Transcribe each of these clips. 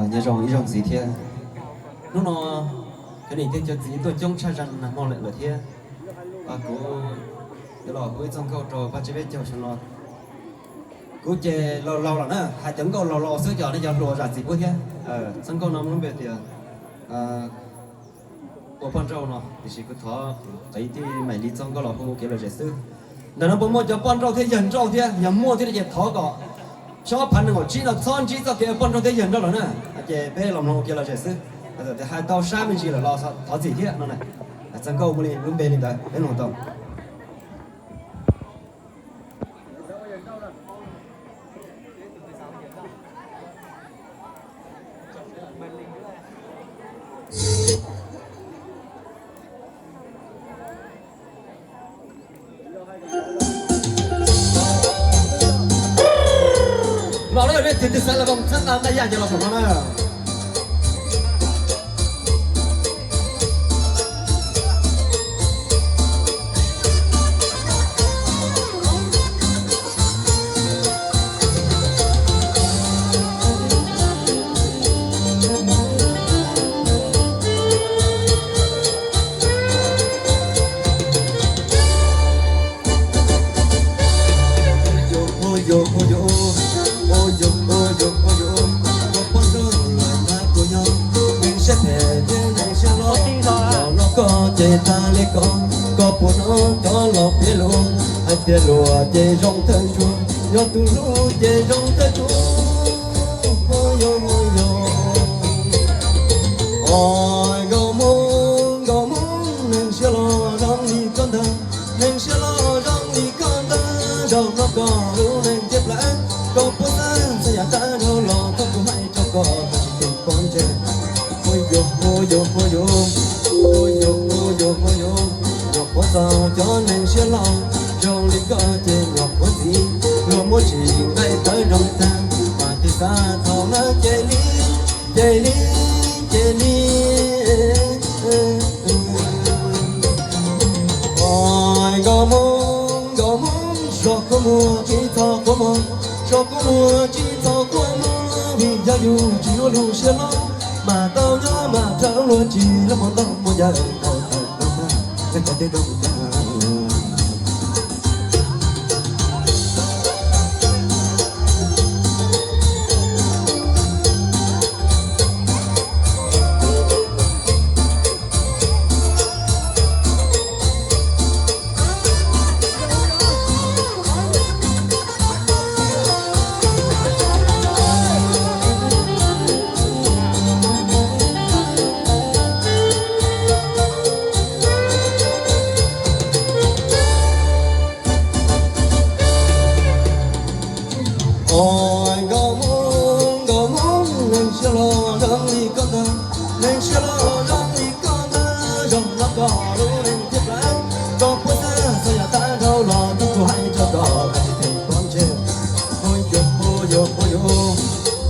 Nyob zoo ib zaug ntxiv thiab. Hnub no cov niam thiab cov txiv tuaj coob tshaj zaj nag hmo lawm thiab. Kuv yuav los hu ib txoj nkauj rau pab tsev peb caug xyoo no. Kuv ces laus laus lawm na, hais cov nkauj laus laus xwb, cov nej cov hluas zam txim pub thiab. Txoj nkauj no muaj lub npe tias ua poj nrauj no, tiam sis kuv thov qiv tij Maim Lis txoj nkauj los hu kev lom zem xwb. Ntawm no puas muaj cov poj nrauj thiab yawg nrauj thiab? Yog muaj thiab no ces thov kom xyoo ob phav nees nkaum tsib no txhob ntsib txoj kev ua poj nrauj thiab yawg nrauj lawm na. Ces peb los mloog ua kev lom zem xwb. Txawm tias hais tau sab me ntsis lawm los thov txim thiab no. Txoj nkauj muaj li lub npe li ntawd, peb mloog tau. Los lawm, nej tig tig xav los koom txhawb nqa ntaj yaj ces los saum no na. Ua poj nrauj lawm ntag kuv nyob, neeg siab phem thiab neeg siab loj, los nrog koj ces tag li ko, koj puas hnov cov laus piav lus, hais tias luag ces zoo thawj ntsuag, yog tus hlub ces zoo thawj ntsuag. Os, nkauj Hmoob, nkauj Hmoob, neeg siab loj zoo li koj ntag, neeg siab loj zoo li koj ntag, zaum no koj lub neej tiaj plaws, koj puas xav txhua yam tag nrho los thov kuv hais rau koj, koj tsis tus pob ntseg. Ua yuav, ua yuav, ua yuav, ua yuav, ua yuav, ua yuav, nyuam qhuav txog cov neeg siab loj, zoo li koj ces nyuam qhuav ntxiv, luag muab tsis nqaij tawv nroo tag, mas tig xav thaum no ces li, ces li, ces li. Os, nkauj Hmoob, nkauj Hmoob, zog kua muag tsis txhob kua muag, zog kua muag tsis txhob kua muag, vim yog yus tsis ua lub siab loj, mas tau nyob mas raws luag tsis los mus ntau mus yawm tau tawm tau tag, nej cov tib neeg tag. Os, nkauj Hmoob, nkauj Hmoob, neeg siab loj zoo li koj ntag, neeg siab loj zoo li koj ntag, zaum no koj lub neej tiaj plaws, koj puas xav txhua yam tag nrho los thov kuv hais rau koj, koj tsis tus pob ntseg. Ua yuav, ua yuav, ua yuav,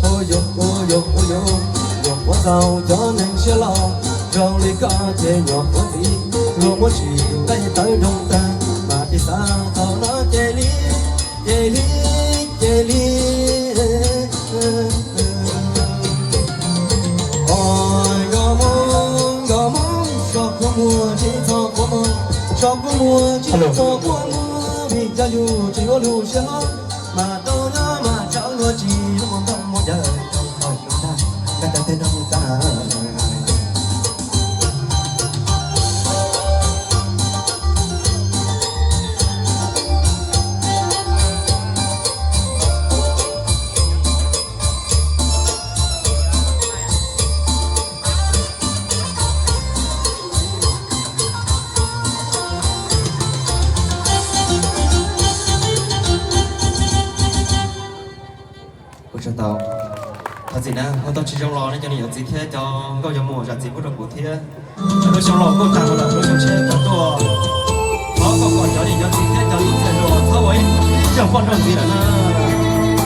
ua yuav, ua yuav, ua yuav, nyuam qhuav txog cov neeg siab loj, zoo li koj ces nyuam qhuav ntxiv, luag muab tsis nqaij tawv nroo tag, mas tig xav thaum no ces li, ces li, ces li. Os, nkauj Hmoob, nkauj Hmoob, zog kua muag tsis txhob kua muag, zog kua muag tsis txhob kua muag, vim yog yus tsis ua lub siab loj, mas tau nyob mas raws luag tsis los mus ntau mus yawm tau tau tag, tag tag tag tag tag. Ua tsaug tau. Thov txim na, ua tau tsis zoo los nej cov niam cov txiv thiab cov nkauj cov muam zam txim pub rau kuv thiab. Lub xyoo laus kuj tag lawm, lub xyoo tshiab kom tuaj. Thov koj kom cov niam cov txiv thiab cov tub cov ntsuag txhob ua ib zaug poj nrauj ntxiv lawm na.